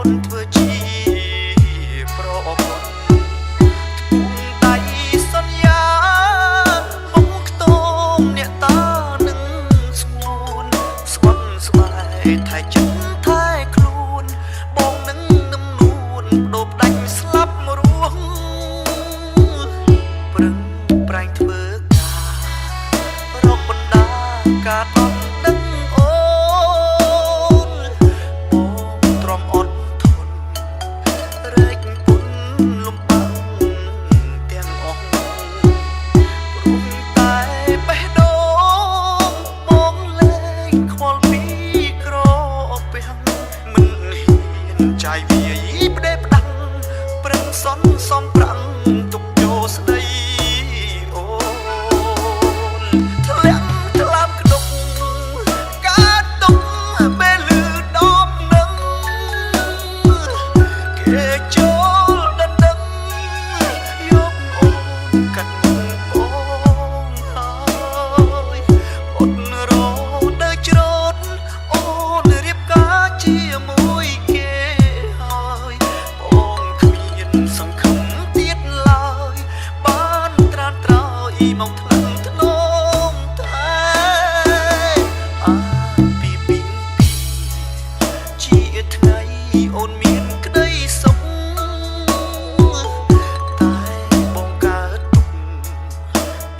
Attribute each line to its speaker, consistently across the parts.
Speaker 1: នធ្វើជាប្រពន្ធ ពុំដៃសន្យាមុំខ្ទមអ្នកតានឹងស្ងួនស្បន់ស្បែថែចិត្តថែខ្លួនបងនឹងនឹមនួនបដូរផ្ដាច់ស្លាប់រស់ប្រឹងប្រែងធ្វើការរកបណ្ដាការដនដឹងអូនបងទ្រាំអត់ធន់ រែកពុនលំបាំងទាំងអស់ព្រោះតែបេះដូងបងលែងខ្វល់ពីក្រពាំងមិនហ៊ានចាយវាយផ្ដេផ្ដាំងប្រឹងសន់សំប្រាំងទុកយោស្ដីអូនធ្លាក់ថ្លើមក្តុកកើតទុកពេលលឺដមនឹង គេចូលដណ្ដឹងយកអូនកាត់មុខបងហើយអត់រដើច្រូតអូនរៀបការជាមួយគេហើយបងគ្មានសង្ឃឹមទៀតឡើយបានត្រានត្រោយមកថ្លឹងថ្នមតែអាពីពីពី ជាថ្ងៃអូនមានក្តីសុខតែបងកើតទុក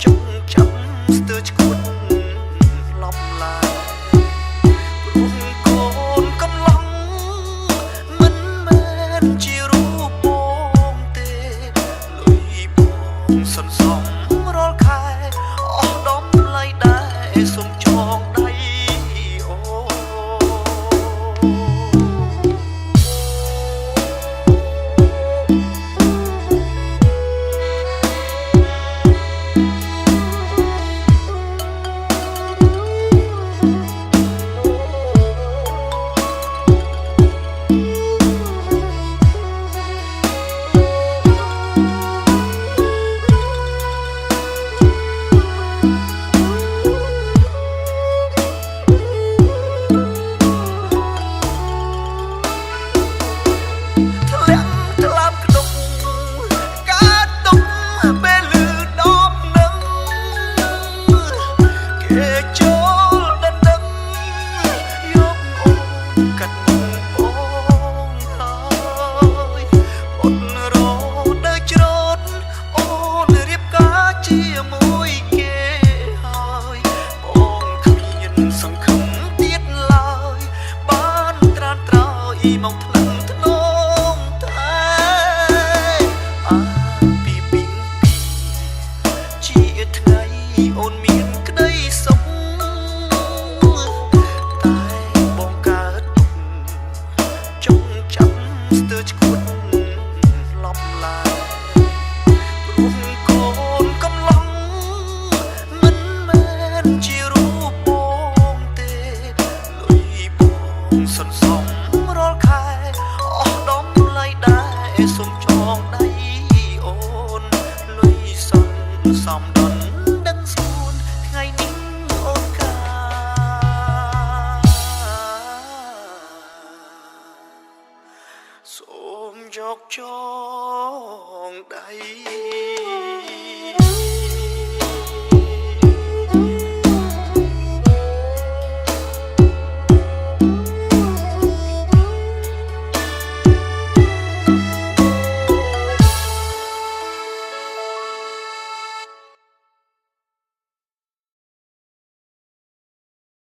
Speaker 1: ចង់ចាំស្ទើរឈួតឡប់ឡាយព្រោះកូនកំឡងមិនមែនជារូបបងទេលុយបងសន្សំរាល់ខែអស់ដំឡៃដែរសូមចងដៃអូន ធ្លាក់ថ្លើមក្តុកកើតទុកពេលលឺដមនឹងគេចូលដណ្ដឹងយកអូនកាត់មុខបងហើយអត់រដើច្រូតអូនរៀបការជាមួយគេហើយបងគ្មានសង្ឃឹមទៀតឡើយបានត្រានត្រោយមកថ្លឹងថ្នមតែអាពីពីពីជាថ្ងៃអូនមានក្តីសុខតែបងកើតទុកចង់ចាំស្ទើរឈួតឡប់ឡាយ ព្រោះកូនកំឡងមិនមែនជារូបបងទេលុយបងសន្សំរាល់ខែអស់ដំឡៃដែរសូមចងដៃអូនលុយសន្សំដនដឹងស្ួនថ្ងៃនេះអូនកាសូមយកចងដៃ